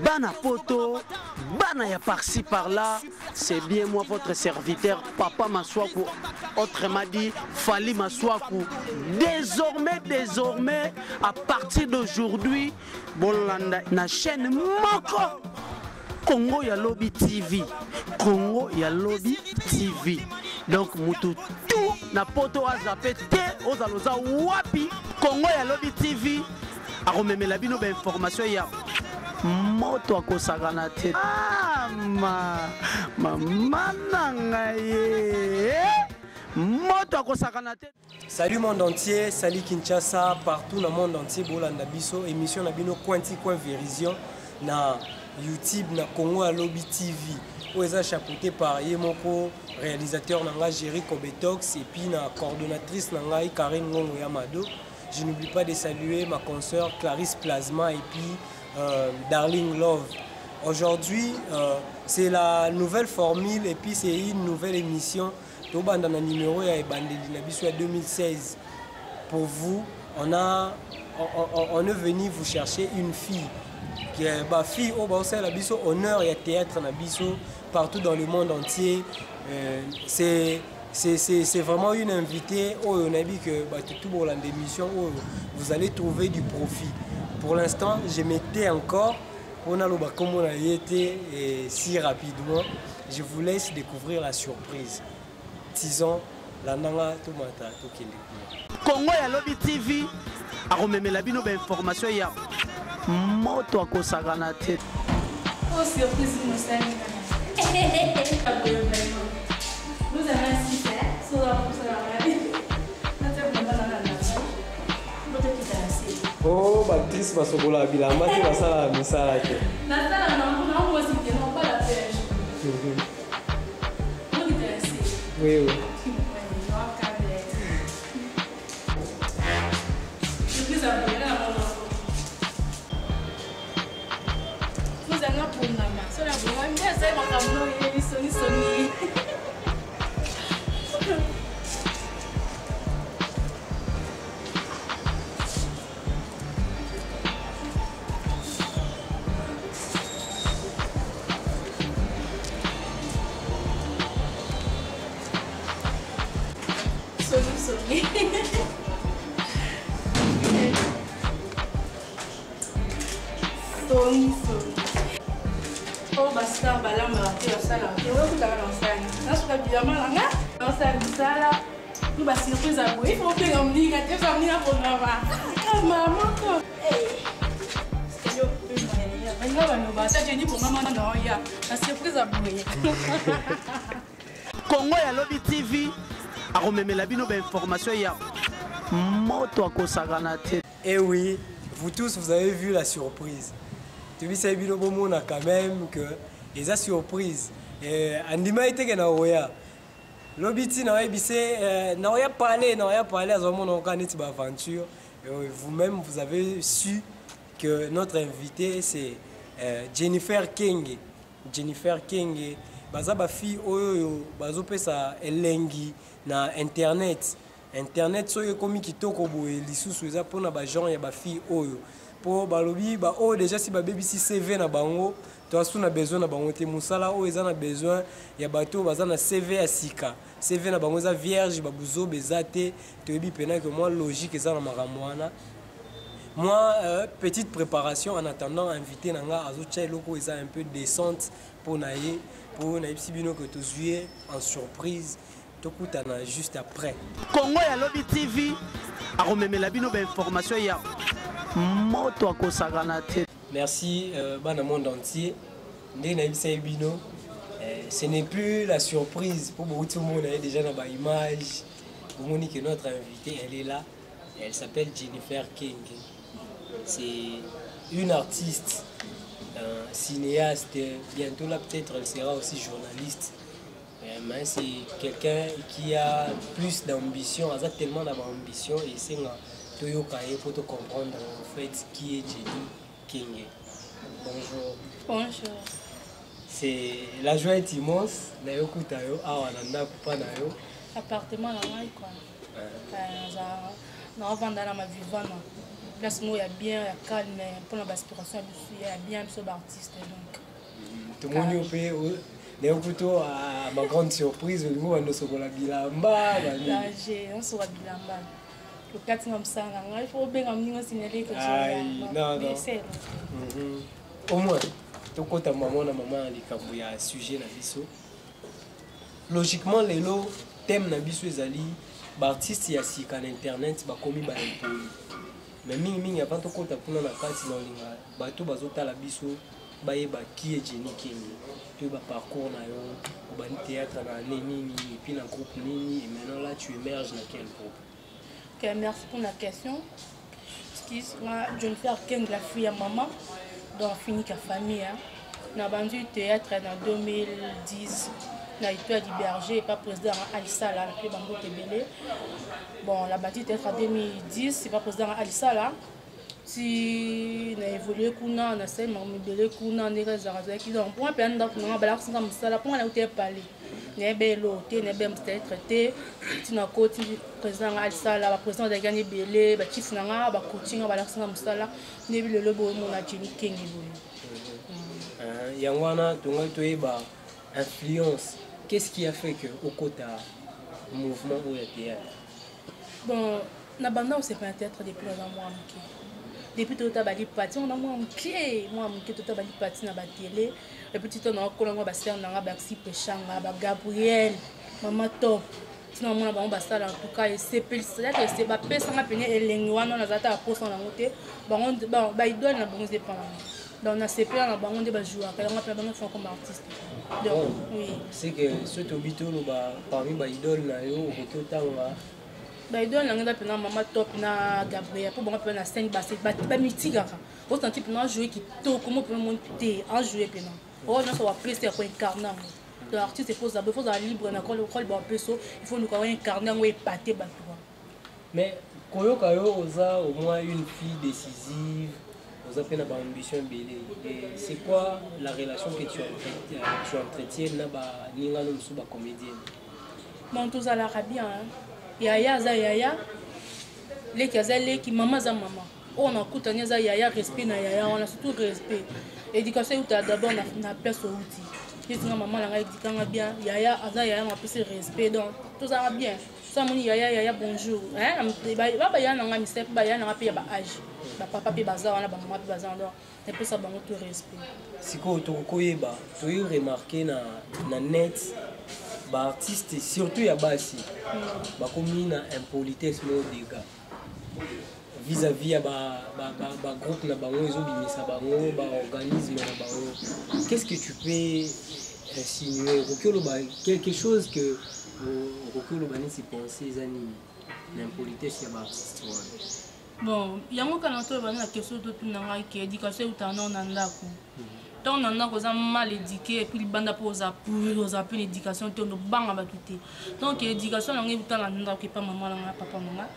Bana poto, bana ya par-ci par-là, c'est bien moi votre serviteur Papa Maswaku, autrement dit Fally Maswaku. Désormais, désormais, à partir d'aujourd'hui, bolanda na chaîne moko Congo ya Lobi TV. Congo ya Lobi TV. Donc mutu tout na poto azape te ozaloza wapi Congo ya Lobi TV akomemela bino ba information ya moto akosakana te. Ah, ma mama na ngai ye moto akosakana te. Salut monde entier, salut Kinshasa, partout dans le monde entier, bolanda biso, émission na bino coin ti coin vérision na YouTube na Congo ya Lobi TV. Oyo eza chapeauté par ye moko réalisateur na nga Jerry Kobetox et puis na coordonnatrice na ngai Karine Ngongo Yamado. Je n'oublie pas de saluer ma consoeur Clarisse Plasma et puis Darling Love. Aujourd'hui, c'est la nouvelle formule et puis c'est une nouvelle émission. Tobanda na numéro ya ebandeli na biso ya 2016. Pour vous, on est venu vous chercher une fille. Qui est, bah, fille oyo baosala biso honneur ya théâtre na biso partout dans le monde entier. C'est vraiment une invitée oyo nayebi que bato tout bolanda émission oyo vous allez trouver du profit. Pour l'instant, je m'étais encore pour naloba kombo na ye te et si rapidement, je vous laisse découvrir la surprise. Tison, landanga tomata tokende kuna. Congo ya Lobi TV akomemela bino ba information ya moto akosakana te. Oh, surprise, mosali. Nous avons six, hein? Sur la pour ça, Oh, ba actrice basokola bilamba te basala misala te. Nasala nango nango mwasi te non pas la pêche. Oui, oui. Soni, soni. Oh, bastar balamba te basala te okutaka na osali nasuka bilamba na nga nasala misala no basurprise ya boye ifo obenga moninga te oza moninga kongama kama moko baninga baloba ata jeni bongama na oya basurprise ya boye. Congo ya Lobi TV akomemela bino ba information ya moto akosakana te. Eh oui, vous tous vous avez vu la surprise. Tobisa bino bomona quand même que eza surprise. Andima ete ke na oya. Lobi ti na oyebise, na oya parler, na oya parler azomona oka neti ba aventure. Vous-même vous avez su que notre invité c'est Jennifer Kenge. Jennifer Kenge baza ba fille oyo bazopesa elengi na internet. Internet soki ekomi kitoko boye lisusu eza mpona ba genre ya ba fille oyo. Po balobi ba oyo déjà si babebisi CV na bango, to asu na besoin na bango te. Mosala oyo eza na besoin ya bato baza na CV ya sika. CV na bango eza vierge, ba buzobe eza te. Toyebi pena que moi logique eza na makambo wana. Moi, petite préparation en attendant invité na nga azotia eloko eza un peu décente po na ye, po na yebisi bino que tozwie en surprise. Tokutana juste après. Congo ya Lobi TV akomemela bino ba information ya moto akosakana te. Merci bana monde entier. Nde nayebisa ye bino, ce n'est plus la surprise pour beaucoup de monde déjà dans ba image. Bomoni que notre invitée elle est là. Elle s'appelle Jennifer Kenge. C'est une artiste, un cinéaste. Bientôt là peut-être elle sera aussi journaliste. Mais c'est quelqu'un qui a plus d'ambition, elle a tellement d'ambition et c'est un Toyoka et pour te comprendre en fait qui est Jenny Kenge. Bonjour. Bonjour. C'est la joie est immense. Nayo kutayo awa na ndako pa na yo. Appartement na ngai quoi. Na vanda na ma vivana. Place moko ya bien ya calme mpona baspiration ya biso ya bien biso baartiste donc. Tomoni yo mpe nayo kutu à ma grande surprise olingi obanda osokola bilamba. Danger, osokola bilamba okati na mosala na ngai, fo obenga moninga signale. Au moins tokota mama na mama na likambo ya sujet na biso. Logiquement, lelo thème na biso ezali baartiste ya sika na internet bakomi baimpoli. Mais mingimingi, avant tokota kuna na kati, na olinga bato bazotala biso bayeba qui est Jenny Kenge, toyeba parcours na yo. Obandi théâtre na année nini et puis na groupe nini? Et maintenant là, tu émerges na quel groupe? Ok, merci pour la question. Excuse moi, Jennifer Kenge, la fille à maman, donc finika famille, hein. Nabandi théâtre na 2010 na Étoile du Berger epa président Alisala na mpe bambote ebele. Bon, nabandi théâtre en 2010 epa président Alisala, ti na évolue kuna, nasali makambo ebele kuna ndenge ezalaka azalaki. Donc mponga mpenza ndako nanga balakisanga mosala, mponga nauti epale, nayeba elo te, nayeba théâtre te. Ntina koti président nga alisala, baprésident bazalaki wana ebele, bachief na nga bacoaching nga, balakisanga mosala ndebi lelo boyomona Jenny Kenge boye. Yango wana tongai toyeba influence, qu'est-ce qui a fait que okota mouvement oyo ya théâtre? Bon, na banda osepela théâtre depuis naza mwa moke, depuis totala balipati wana mwa moke, mwa moke, totala balipati na batele. Et puis tito naokola ngo, basere nanga baxi peshanga, bagabriel, mama top, ntina omona bango basala. En tout cas esepelisa, ese bapesanga pene elengi wana. Naza ta baposa nango te, bango baidole na bango eza epa nango. Donc nasepela na bango nde bajouaka yango mpe bango font comme artiste. Donc oui. C'est que soki tobi toloba parmi baidole na yo, okoki otanga? Baidole nango eza mpena mama top na Gabriel, mpo bango mpena na scène bamitikaka, osanti mpena ajoue kitoko mo mpena moni te ajoue mpena oyo nyonso bapesi ya koincarne yango. Donc artiste efo zala, ifo zala libre na rôle bapeso, il faut luka oincarne yango, epate bato. Mais koyoka yo, oza au moins une fille décisive, oza mpe na baambition ebele. Et c'est quoi la relation que tu entretiens na baningano mosusu bacomédienne? Bon, tozalaka bien. Yaya aza yaya, leki aza leki, mama aza mama. Oyo nakutani aza yaya, respect na yaya wana, surtout respect. Éducation eutaka d'abord na place outi. Neti nga, mama na ngai édikanga bien. Yaya aza yaya, na apesi respect, donc tozalaka bien. So amoni yaya, yaya bonjour. Babaya na ngai misala mpe baya na ngai mpe ya baage, bapapa mpe baza wana, bamama mpe baza wana, donc napesa bango to respect. Sikoyo tokokoyeba, toyi remarke na net, baartiste surtout ya basi bakomi na impolitesse moko dega vis-à-vis ya bagroupe na bango, ezobimisa bango baorganisme na bango. Qu'est-ce que tu peux insinuer? Okoki oloba quelque chose que okoki oloba neti pensée eza nini na impolitesse ya baartiste wana? Bon, yango kaka toyeba na question totuna ngai ke éducation eutaka nao na ndako. Ntango na ndako oza mal éduqué, et puis libanda mpo oza pourri, oza mpe na éducation te, obanga bato te. Donc éducation nango euta na ndako epa mama na ngai, papa na ngai.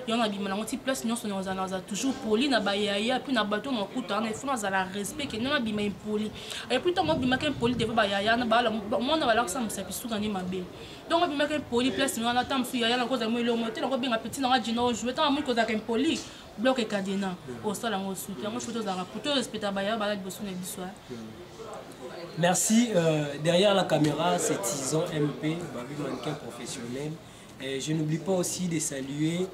Yango nabima nango ti place nyonso nazala, naza toujours poli na bayaya puis na bato nakuta wana. Ifo nazala respect ke ndenge nabima impoli. Et puis ntango obimaka impoli devant bayaya, mwana balakisa mosapi, suka nde mabe. Donc obimaka impoli place wana, ata mosusu yaya nakozala mo elongo te, nakobenga petit nanga Jina ojoue. Ntango amoni kozalaka impoli, bloc ekadena osala yango suki yango. Fo tozalaka po torespecta bayaya baza liboso na biso. Merci. Derrière la caméra, c'est Tison MP, Babi mannequin professionnel. Et je n'oublie pas aussi de saluer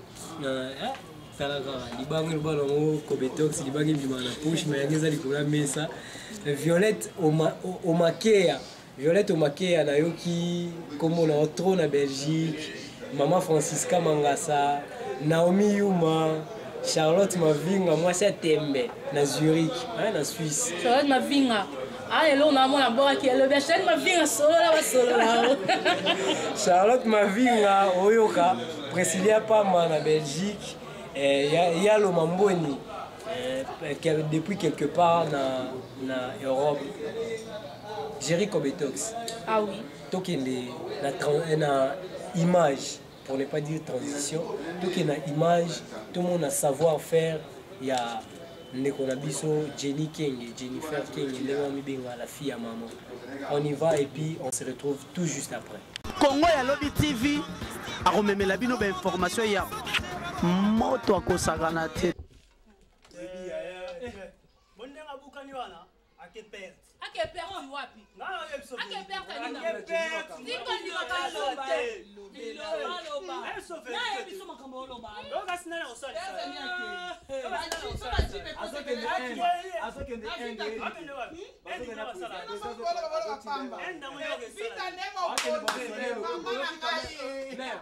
ah, tala kaka libango loba nango Cobetox, libango ebima na poche, mais yango eza likolo ya mesa. Violette Omakea, Violette Omakea, nayoki kombo na yo trop na Belgique. Mama Francisca Mangasa, Naomi Yuma, Charlotte Mavinga, mwasi ya tembe na Zurich, hein, na Suisse. Charlotte Mavinga, ah, eloko na mona mbokaki elobi Charlotte Mavinga, solola basolola. Charlotte Mavinga, oyoka Priscilia Pama na Belgique, eh, Yalo Mamboni, eh, depuis quelque part na Europe. Jerry Cobetox. Ah oui. Tokende na image, pour ne pas dire transition, tokende na image, tomona savoir faire ya ndeko na biso Jenny Kenge, Jennifer Kenge, ndenge bamibenga, la fille à maman. On y va et puis on se retrouve tout juste après. Congo ya Lobi TV akomemela bino bainformation ya moto akosakana te. Abosani wana ake perte. Ake perte wapi? Ake perte nini? Tika ndimaka te. Nayebiso makambo oloba. Kasi nani akosalisa?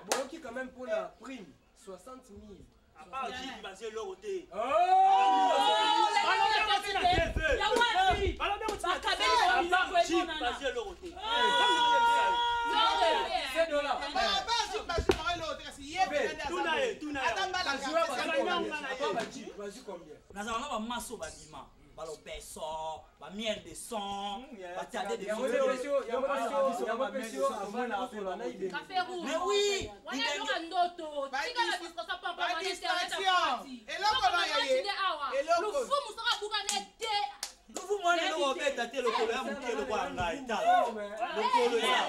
Boyoki quand même mpona prime 60 000. À part Jeep, bazi eloko te. Bazi eloko te. Nazala na bamaso babima balobeso, bamiel de son, batade de. Mais oui, wana ndoto tika na distraction papa na internet. Lufumu soka bukana te. Lufumu wana eloko obeta te, lokolo ya moke lokola ngai, tala lokolo ya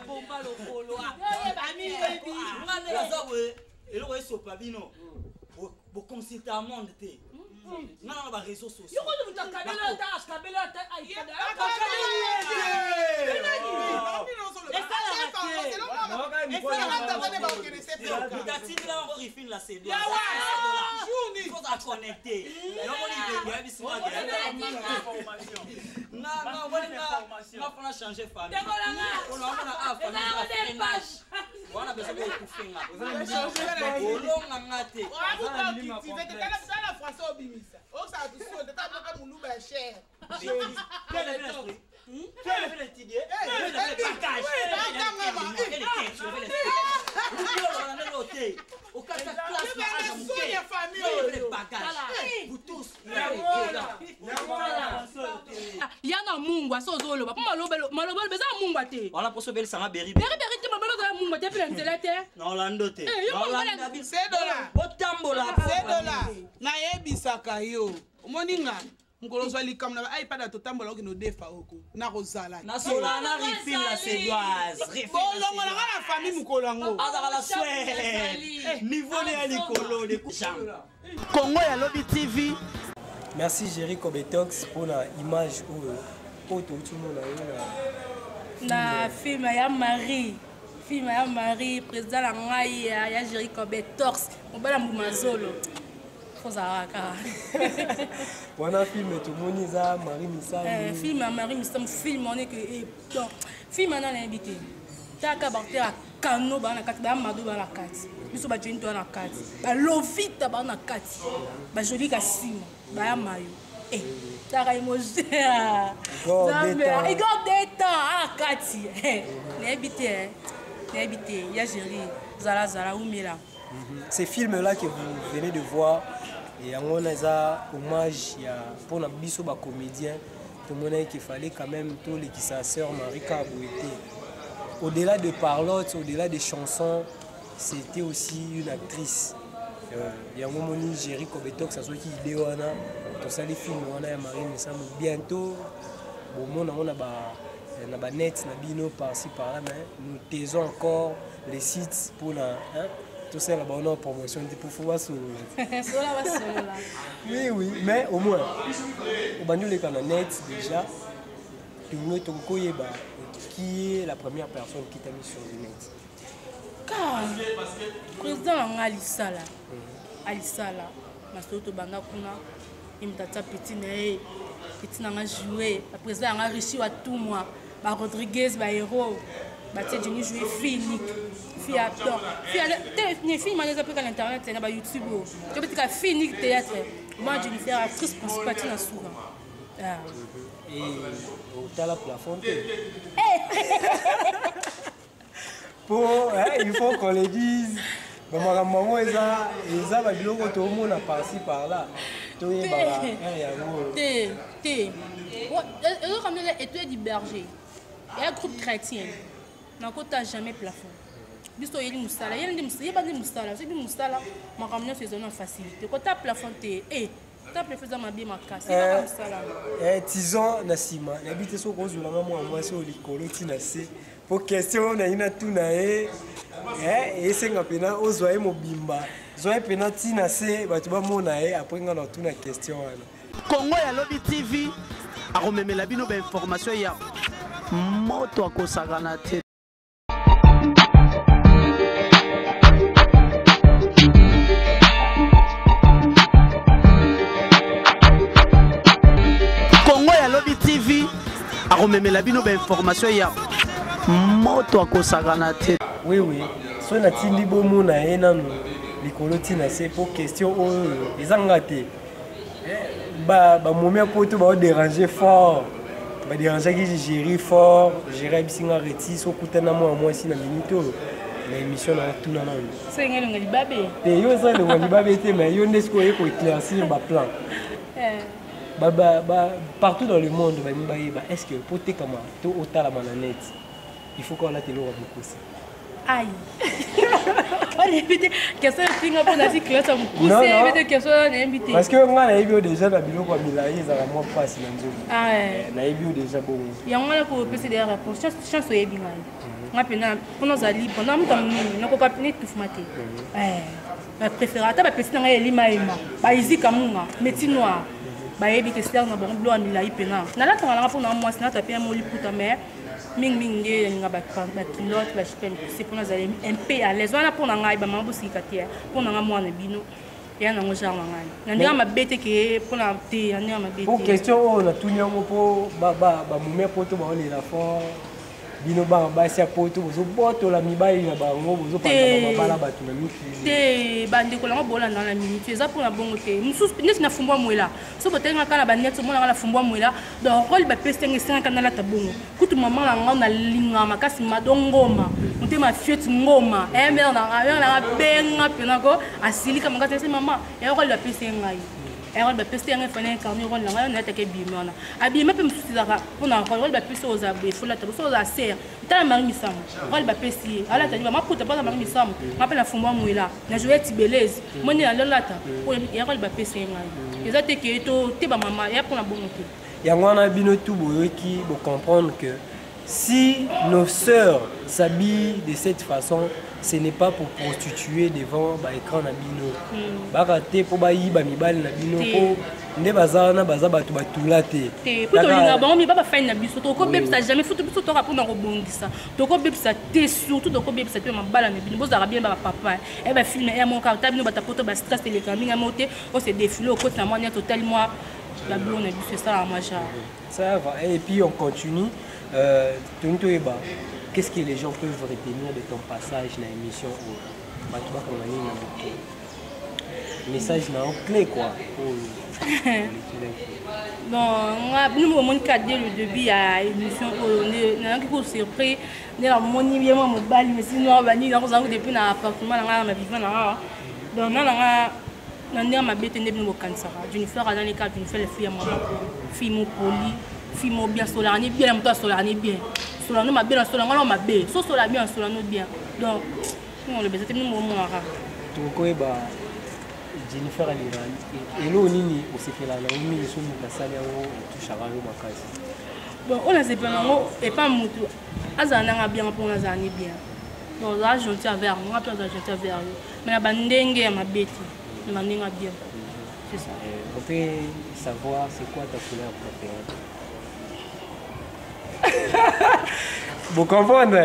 bomba lokolo nga nde naza boye, eloko esopa bino boconsulta monde te, nga na baréseau sociaux. Yo kutu moto akabela ata akabela ata. Esalaka te, moto atindela bango rifine la cédula connecté, yomoni yebisi nga nga fana changer famille, ona a famille wana besoin kokufe nga olonga nga te. Tala français obimisa osala tuso te, tala moluba ya cher. Tu as levé l'étudier, tu as levé le bagage, okata classe na âge moke, le bagage, vous tous. Ya na mungwa so ozoloba mpo maloba eza ya mungwa te. Wana mposo obelisanga beri. Beri beri te, maloba eza ya mungwa te mpe na nzela te. Na olando te. Sedola. Otambola. Sedola, nayebisaka yo, omoni nga mokolo ozwa likambo na baipad, totambola okende odefa oko nakozala. Nasola na rifine la cédoise. Bolongo nanga na famille mokolo yango. Azaka la swede niveau ne ya likolo de jambe. Congo ya Lobi TV. Merci Jerry Kobetox mpona image oyo oyo touti omona yo na film ya Marie, film ya Marie, président na ngai ya Jerry Kobetox, mobala mbuma zolo kozalaka kaka. Wana film tomoni eza Marie Misamu. Film ya Marie Misamu, film wana eke donc film wana nayebi te, taka bakte ya kano baa na kati, baya mado baa na kati, biso bajeni toya na kati, balovita baa na kati, bajoli kasima baya mayo, taka emotion Igor Deta na kati, nayebi te, nayebi te ya Géri, zala zala umela. Ces films-là que vous venez de voir, yango wana eza hommage ya mpona biso bacomédien. Tomonaki qu'il fallait quand même tolekisa sœur Marie boye te. Au-delà de parlotte, au-delà des chansons, c'était aussi une actrice. Yango moni Jerry Kobetox azwaki idée wana, tosali film wana ya Marie Misamu. Bientôt bomona yango na banet na bino par-ci par-là, mais nous taisons encore les sites mpona, hein, tosala bango promotion te po fo basolola. Sola basolola. Oui, mais au moins obandi oleka na net déjà, tolingi tokoki koyeba qui est la première personne qui t'a mis sur le net? Ka président na nga alisala alisala masolo, tobanda kuna, ye moto atia petit na ye, petit na nga joue baprésident yanga Richi Watumwa, baRodriguez, bahéros batie Jeni joue fille unique, fille ya donc fille te, film wana eza mpe ka na internet na baYouTube oyo tobetika fille unique théâtre, moi Jennifer, actrice principale tina suka. Et otala plafond te po il faut qu'on le dise, bamakambo yango eza babiloko toomona par-ci par-là, toyebaka yango. Te te, ezokambi eza étoile du berger eya groupe chrétien, nakota jamais plafond. Biso oyeli mosala, yeba nde mosala, soki mosala makambo nyonso ezali na facilité, kota plafond te e ta plafond eza mabe makasi, yebaka mosala. Tison na nsima nayebi te soki ozwelanga mwana mwasi oyo likolo ntina se po question oyo nayi natuna ye, esenga mpena ozwa ye mobimba, zwa ye mpena ntina se, bato bamona ye, après nga na otuna question wana. Congo ya Lobi TV akomemela bino ba information ya moto akosakana te. Congo ya Lobi TV akomemela bino ba information ya moto akosakana te. Oui oui, soki natindi bomona ye nanu likolo ntina se mpo question oyo eza nga te bamomi ya poto baoderange fort baderangeaki géri fort géri ayebisi nga reti so okutana mwana mwasi na minute oyo na émission na tuna nanu te yo eza elonga libabe te mais yo nde sikoyo oye koéclaircir baplan eh. Partout dans le monde balingi bayeba est ce que mpo otekama to otalama na net il faut kolata eloko ya mokusi. Ai oyebi te question efinga mpo nasi classe ya mokuse, oyebi te question oyo nayebi te. Parce que ngai nayebi yo déjà na biloko ya milai ezalaka mwa mpasi na nzoto. Ah, eh. Nayebi yo déjà bongo. Yango wana kopesa deya réponse, chance oyebi ngai. Ngai mpena mpo naza libre na moto ya monene, nakoka netufuma te. Eh, bapréféré ata bapesi na ngai elima ema baizika munga métier noir, bayebi ke star na bango biloko ya milai mpena nalataka nanga mpona mwasi, nalata mpe ya moliputa, mais mingimingi nde nalinga baculotte, bajupe ya mikuse mpo nazala un peu à l'aise wana. Mpo na ngai, bamama bosilika te, mpo na ngai mwana bino ya nango genre na ngai na ndenge mabe te ke mpona te na ndenge mabe. Po question oyo natuni yango mpo bamomi ya poto baolela fort, bino bana basi ya poto bozobotola mibali na bango, bozopanza mabala bato na mikili. Te, bandeko nango bolanda na minute, eza mpona bongo te. Mosusu neti na fumbwa mwela, so botelengaka kaka na baneti, omonaka na fumbwa mwela. Donc role bapesi ndenge esengaka nalata bongo. Kutu mama na ngai nalingaka makasi, Mado Ngoma, motema fiete Ngoma, mare na nga benga mpena ko asilika makasi ese mama ya role bapesi ye ngai, role bapesi ye ngai fana incarne role na ngai nalataka ebimi wana abima mpe mosusu ezalaka mpona role bapesi oyo ozala boye, folata boso ozala sere. Tala Marie Misamu, role bapesi ye alata ni bamaputa mpo aza Marie Misamu. Nga mpe nafumbwa mwela na Joel Tibeleze, moni nalolata oyo ya role bapesi ye ngai. Eza te ke to te bamama ya mpona bongo te. Yango wana bino tout boyoki, bocomprendre que si nos sœurs s'habillent de cette façon, ce n'est pas pour prostituer devant baécran na bino. Baka te mpo bayiba mibali na bino, mpo nde baza wana, baza bato batula te. Te, po tolingaka bango mi babafani na biso, tokobebisa jamais. Futu biso toka mpona kobongisa, tokobebisa te, surtout tokobebisa te mabala na bino. Bozalaka bien bapapa e bafilme ya moko ta bino batapoto, bastress eleka mingi ya moko te, ose défile okoti na mwa neti otali mwa babilo na biso, esalaka mwa genre. Ça va. Et puis on continue. Tony Toyeba, qu'est-ce que les gens peuvent retenir de ton passage dans l'émission? Bato bakanga nini na moke, message na yo clé quoi oyo? Bon, nga bino bomoni ka dès le début ya émission oyo nde nayaki ko surpris nde namoni ye mwa mobali mesi noir banini, nakozala depuis na appartement na nga na vivant na nga. Donc nga na nga na ndenge mabe te nde bino bokanisaka Jennifer azali kaka Jennifer, le fille ya mama, fille mo poli, fille mo bien, asolaka ni bien na moto, asolaka ni bien, solano mabe na sola ngana mabe, so sola bien, solano bien. Donc oloba eza te, bino bomona kaka. Tokoyeba Jennifer alingaka eloko nini, osepelaka nango mingi, so moto asali yango otushaka yo makasi? Bon, oyo nasepela nango epa motu azala nanga bien, mpo nazala ni bien. Donc ozala gentil envers nga mpe azala gentil envers yo, mais na bandenge ya mabe te, na bandenge ya bien, c'est ça. On peut savoir c'est quoi ta couleur préférée? Bocomprendre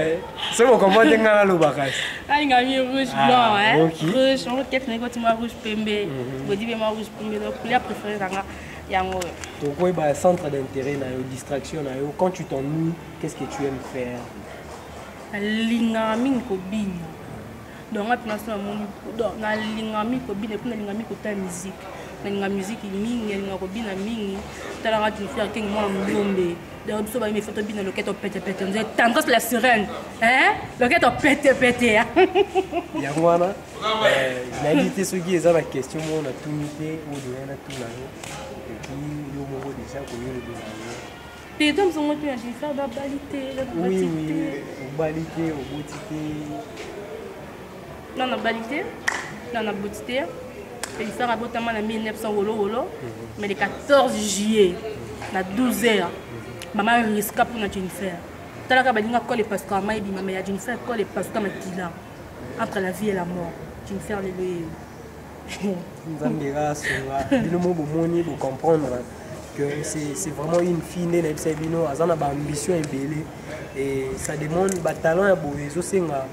so bocomprendre te, ngai naloba kasi. Alinga mi rouge blanc hein, rouge on kef na koti mwa rouge pembe, bodi be mwa rouge pembe. Donc couleur préférée nanga yango oyo. Tokoyeba centre d'intérêt na yo, distraction na yo, quand tu t'ennuies, qu'est-ce que tu aimes faire? Nalingaka mingi kobina. Donc nga mpena so namoni, donc nalingaka mingi kobina, epuis nalingaka mingi kotala musique, nalinga musique mingi, nalinga kobina mingi. Talaka Jennifer Kenge, mwana molombe. Donc biso bayimi fo tobina loketo petepete, nze tendresse la sirène hein, loketo petepete. Yango wana nayebi te soki eza na question moko natuni te oyo deya natuna yo, epuis yo moko déjà koyolobela yango. Te, to mosongo te ya Jennifer babali te. Oui oui, obali te, oboti te? Non, nabali te, non, naboti te. Jennifer abotama na 1900 wolowolo, mais le 14 juillet na 12 heures mama riska mpona Jennifer. Talaka balinga kole pasuka mama ebima, mais ya Jennifer kole pasuka makila, entre la vie et la mort, Jennifer lelo yeyo. Nzambe asunga bino mo bomoni bocomprendre. Que c'est vraiment une fille nde nayebisa bino aza na baambition ebele et ça demande batalent ya boye ezosenga,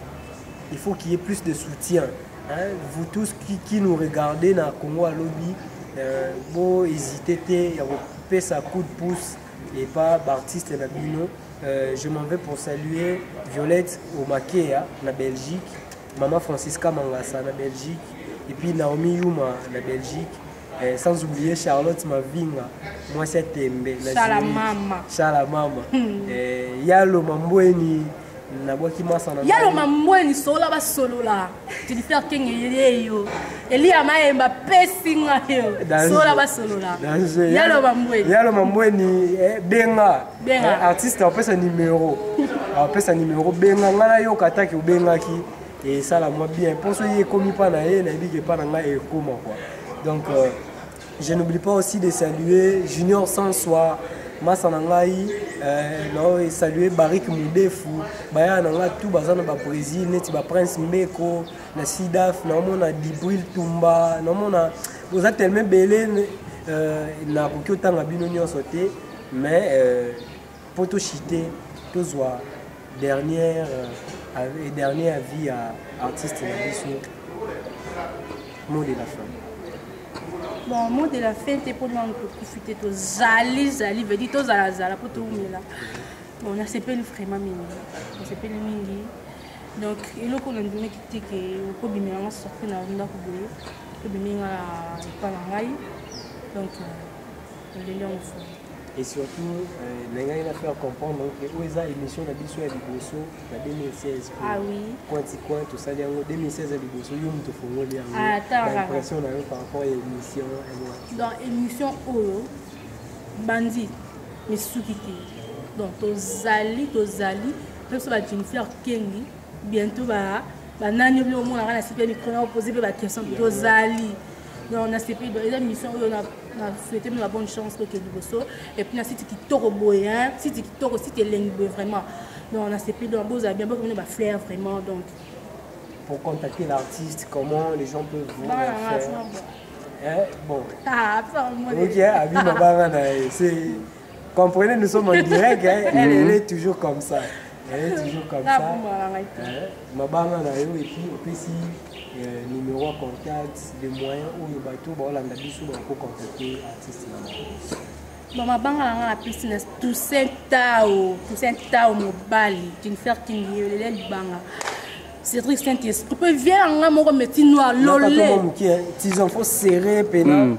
il faut qu'il y ait plus de soutien, hein. Vous tous qui nous regardez na Congo Alobi, bo hésiter te ya kopesa coup de pouce et pas baartiste na bino. Je m'en vais pour saluer Violette Omakea na Belgique, Maman Francisca Mangasa na Belgique et puis Naomi Yuma na Belgique, sans oublier Charlotte Mavinga, mwasi ya tembe na Chala Zurich. Mama. Chala Mama. Yalo Mambweni, nabwaki masa na Yalo ngai. Mambweni, sola basolola Jennifer Kenge yeyo Elia Mayemba pesi nga yo. Danger. Sola basolola. Danger. Yalo Mambweni. Yalo Mambweni, benga. Benga. Artiste apesa numéro, apesa numéro, benga nga nayoka ataki obengaki esala mwa bien mpo soki ekomi mpa na ye, nayebi ke mpa na ngai ekoma quoi. Donc je n'oublie pas aussi de saluer Junior Sansoi, masa na ngai, nao saluer Barik Mudefu, baya na ngai tout baza na ba Brésil neti ba Prince Mbeko na Sidaf, naomona Dibril Tumba, naomona boza tellement ebele, nakoki otanga bino nyonso te, mais mpo tochite tozwa dernier avis ya artiste na biso, mot de la fin. Bon, mot de la fin te, mpo nanu tokufi te, tozali zali, veut dire tozalazala mpo toumela. Bon, nasepeli vraiment mingi, nasepeli mingi. Donc eloko nandimaki te ke okobimela nga sorti na ndako boye, obimi nga na epa na ngai. Donc oleli yango fo. Et surtout na ngai na faire comprendre donc oyo eza émission na biso ya liboso na 2016. Ah oui. Coin coin tosali yango 2016 ya liboso, yo moto ofongoli yango. Ah, attends, Ba impression na yo par rapport ya émission yango? Donc émission oyo bandi misuki te, donc tozali tozali mpe biso baJennifer Kengi bientôt banani obi omonaka na sipe micro na opose mpe baquestion. Tozali, donc nasepeli. Donc eza mission oyo na souhaite bino ba bonne chance toke liboso. Et puis na site kitoko boye, hein, site kitoko, site elengi boye vraiment. Donc nasepeli, donc bozala bien, bokobino bafleur vraiment donc. Pour contacter l'artiste, comment les gens peuvent vous Bana nga, faire? bon. Hein? Bon. Ah, ça, moi, Ok, Abi Mabanga, c'est... Comprenez, nous sommes en direct, hein? Elle, elle est toujours comme ça. Elle est toujours comme Ah, ça. bon, voilà, ouais. Hein? Mabanga na yo et puis opesi numéro ya contact, les moyens oyo bato baolanda biso bako contacter artiste na bango. Bon, mabanga na nga napesi na Toussaint Tao, Toussaint Tao mobali Jennifer Kingi elele libanga, Cédric Saint Esprit mpe vie na nga moko métier noir lole. Moke tison faut serrer pena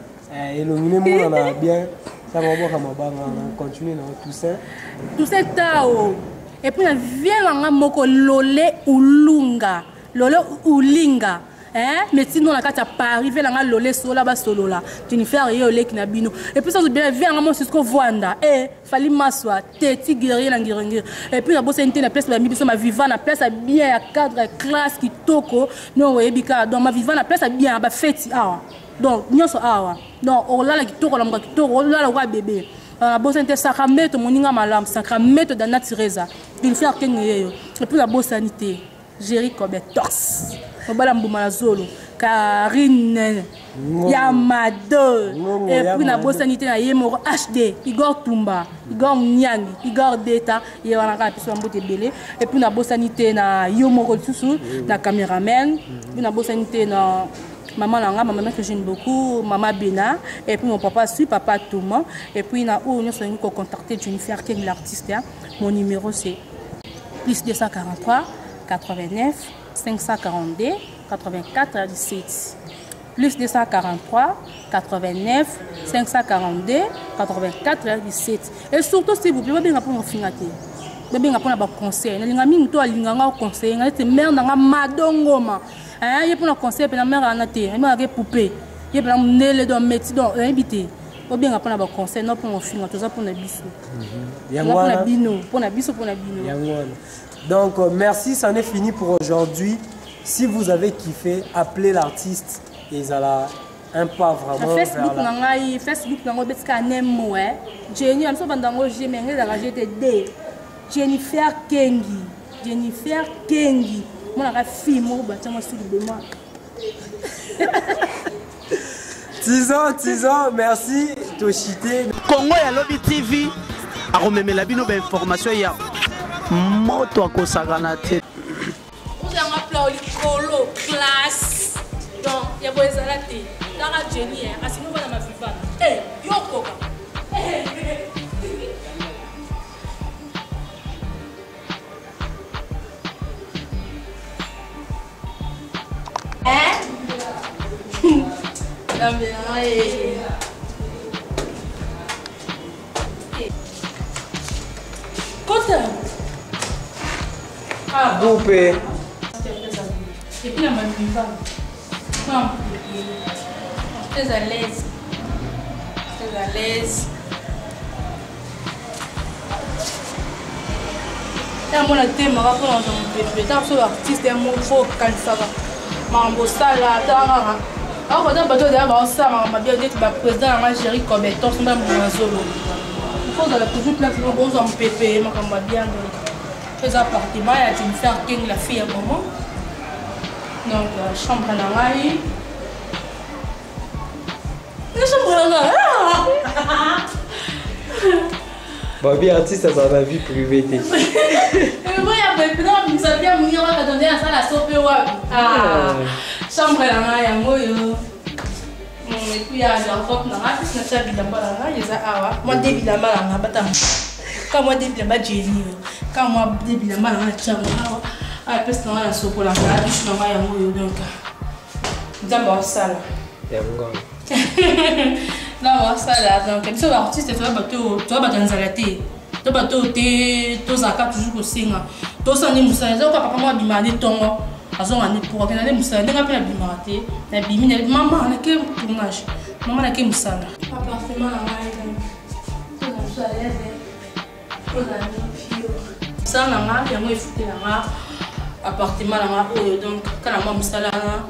elongi ne monana bien, ça babwaka mabanga na continue na Toussaint. Toussaint Tao et puis na vie na nga moko lole ulunga, lole ulinga, hein, métier noir na kati ya Paris, vie na nga lole sola basolola Jennifer ye oleki na bino. Et puis sans oublier vie na nga mo Cisco Vwanda e Fali Maswa teti guerrier na ngiringiri. Et puis nabosani te na place bami biso Maviva, na place ya bien ya cadre ya classe kitoko no oyebi kaka. Donc Maviva na place ya bien ya bafeti awa, donc nyonso awa, donc olala kitoko, olamuka kitoko, olala kwa bébé. Nabosani te Sacramento, moninga malamu Sacramento Dana Teresa Jennifer Kenge yeyo. Et puis nabosani te Jerry Kobetos mobala mbuma na zolo Karine ya Mado. Ngongo Et ya puis Mado. nabosani te na ye moko HD Igor Tumba, Igor Nyangi, Igor Deta ye wana kaka biso bambote ebele. Et puis nabosani te na yo moko lisusu na caméraman. Puis nabosani te na maman na nga, ma mère que j'aime beaucoup, maman Bena, et puis mon papa suis papa Thomas. Et puis na oyo nyonso olingi kocontacter Jennifer King l'artiste, hein. Mon numéro, c'est plus 243 89 542 84 17, plus 243 89 542 84 17. Et surtout, s'il vous plaît, babenga mpo mofinga te, babenga mpona baconseil. Nalinga mingi to alinganga conseil nga neti mare nanga Madongoma, ye mpona conseil mpena mare wana te, ayebaka poupée ye mpena mondele, donc métier, donc oyebi te, obenga mpona baconseil no mpona mofinga. Toza mpona biso. Yango mpona wana. bino, mpona biso, mpona bino. Yango wana. Donc, merci, c'en est fini pour aujourd'hui. Si vous avez kiffé, appelez l'artiste et ça a un pas Na vraiment vers Facebook la na ngai, Facebook nango obetika nemo e Jenny na biso bandango G, me ngai ezalaka G te, D, Jennifer Kengi, Jennifer Kengi monaka fille moko batia mwa suki bema. Tison, Tison, merci. Toshite. Congo ya Lobi TV akomemela bino ba information ya moto akosakana te. Ozanga plat likolo classe. Donc ya boye ezala te. Tara Jenny eh, asino bana mavivana. Eh, yo okoka. Eh? Nzambe na ngai. Kota. Ah, Goupe. Et puis la manuva. Non. Très à l'aise. Très à l'aise. Yango na temaka mpona kozwa mopepe. Ntango biso baartiste ya moko fo okanisaka makambo osala ata kaka akoza bato oyo baosala makambo mabe neti baprésident nanga Géri Cobeton somba mbonga zolo. Fo ozala toujours place moko ozwa mopepe makambo ya bien. Donc eza appartement ya Jennifer King, la fille ya maman. Donc chambre na ngai, na chambre na ngai. Babi artiste azala na vie privée te. Chambre na ngai yango oyo. Et puis ya garde-robe na ngai, mpesi natya bilamba na ngai eza awa. Mwa de bilamba na ngai bata ka mwa de bilamba Jenny oyo ka mwa de bilamba na ngai natya yango awa. Awa mpesi na ngai nasokolaka douche na ngai yango oyo. Donc Nzambe aosala yango. Nzambe aosala. Donc biso baartiste toza bato, toza bato ya nzala te, to bato oyo te tozalaka toujours kosenga. Tosala nde mosala. Eza oka papa moko abimaka nde ntongo, azonga nde poko, akenda nde mosala. Ndenge mpe nabimaka te, nabimi na mama nake tournage, mama nake mosala. Appartement na ngai, toza biso à l'aise, toza pio. Mosala na nga yango efutela nga appartement na nga oyo. Donc kala mwa mosala wana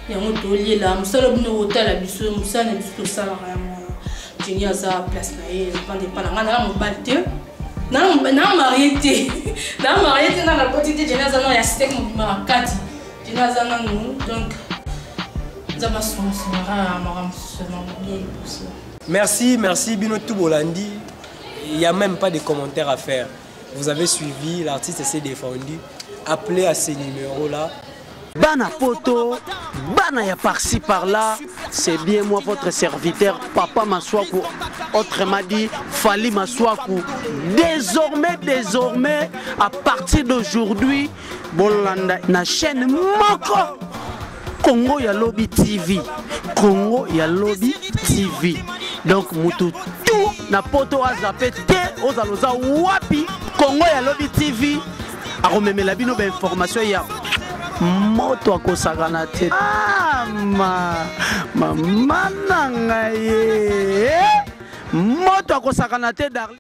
yango toliela mosala bino kotala biso mosala na biso tosalaka yango wana. Jenny aza place na ye, vande epa na nga. Nanga mobali te, na marie te, na marie te, nga nakoti te. Jenny aza nano ya stek mobima na kati. Jenny aza nanu. Donc Nzambe asungasungaka makambo mosusu bien liboso. Merci, merci bino tout bolandi. Il n'y a même pas de commentaires à faire. Vous avez suivi, l'artiste s'est défendu. Appelez à ces numéros-là. Bana poto, bana ya par-ci par-là, c'est bien moi votre serviteur Papa Maswaku, autrement dit Fally Maswaku. Désormais, désormais, à partir d'aujourd'hui, bolanda na chaîne moko Congo ya Lobi TV, Congo ya Lobi TV. Donc mutu tout na poto azape te ozaloza wapi Congo ya Lobi TV akomemela bino ba information ya moto akosakana te. Ah, ma mama na ngai ye moto akosakana te, darling.